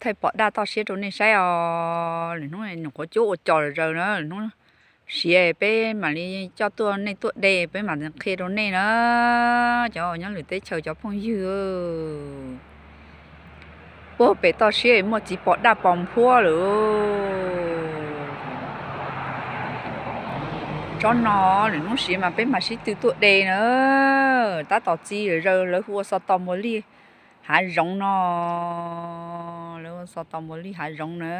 Thaij pom daj toj siab rau nej saib os. Lwm hnub nyuam qhuav cuab ua cos zaws na, lwm hnub siav peb mam li coj tuaj nej tuaj de, peb mam qhia rau nej na. Cov nyob lwm teb chaws cov phooj ywg, puag pem toj siab muaj txiv pos daj pos nphuab lawm. Tsob no lwm hnub siav mas peb mam sib tw tuaj de na. Tab tom txi zaws, lawv hu ua xo tos npua lij hav zoov no, lawv ua xo tos npua lij hav zoov na.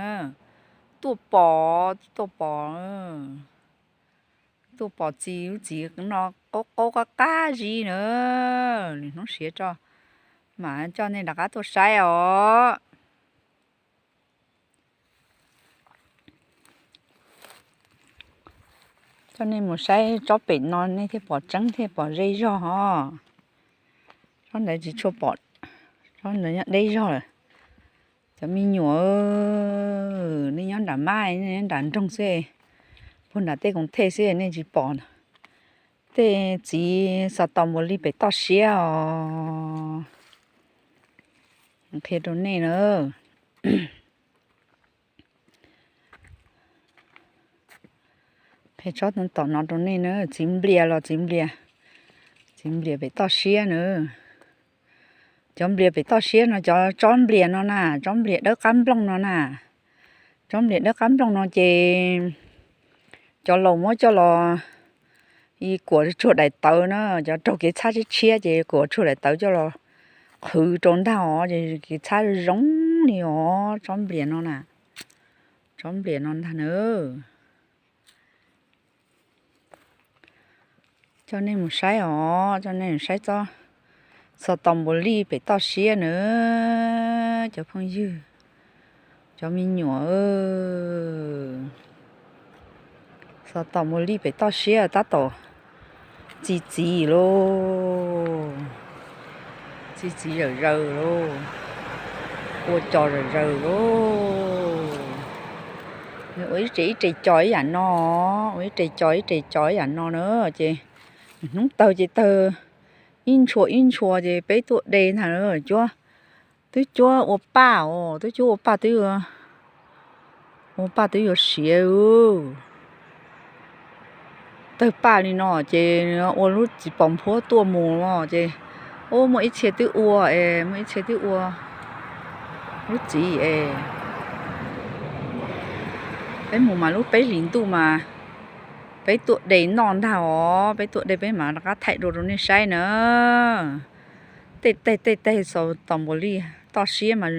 Tuaj pom, tuaj pom, tuaj pom txiv, lub txiv no qaub qaub qab qab zib na. Lwm hnub siav tso mam coj nej rov qab tuaj saib os. Coj nej mus saib tsob pem no nej thiaj pom tseeb thiaj pom ze zog os. Tsob ntawd tsis tshua pom, tsob ntawd nyob deb zog lawm. Cov me nyuam, nej nyob nram mab, nej nyob nram nroog xwb, puag nram tej koom thej xwb nej tsis pom. Tej txiv xo tos npua lij pem toj siab os. Qhia rau nej na. Qhia tsob tom no rau nej na, txiv nplias los txiv nplias, txiv nplias pem toj siab na. Cov nplias pem toj siab no, cov tsob nplias no na, tsob nplias dawb qab nplooj no na. Tsob nplias dawb qab nplooj no ces cov laus muab coj los kuam tsuag daim tawv na, cov raug kev txhab tshiab tshiab ces kuam tsuag daim tawv coj los qhwv rau ntag os, ces kev txhab zoo li os, tsob nplias no na. Tsob nplias no ntag na. Coj nej mus saib os, coj nej mus saib tsob xo tos npua lij pem toj siab na, cov phooj ywg, cov me nyuam. Xo tos npua lij pem toj siab tab tom txi txiv lauj, txi txiv zawm zaws lauj, ua cos zawm zaws lauj. Nws ua ib re ib re cos ib yam no, ua ib re cos ib re cos ib yam no na, ces hnub tawg ces tawg ib ntshua ib ntshua ces peb tuaj de ntag na. Cuab, twb cuab ua paj os, twb cuab ua paj twb, ua paj twb yuav siav. Tawg paj li no ces ua lub txiv pos nphuab tuaj mus os ces, ub, muaj ib txhia twb ua es, muaj ib txhia twb ua lub txiv es. Peb mus mas lub peb hlis ntuj mas peb tuaj de noj ntag os, peb tuaj de peb mam rov qab thaij dua rau nej saib na. Tej teg tej teg xo tos npua lij toj siab mas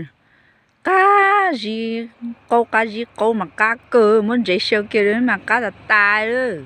qab zib qaub, qab zib qaub mas qab kawg, muab ntsev xyaw kiag mas qab tas tas lawm.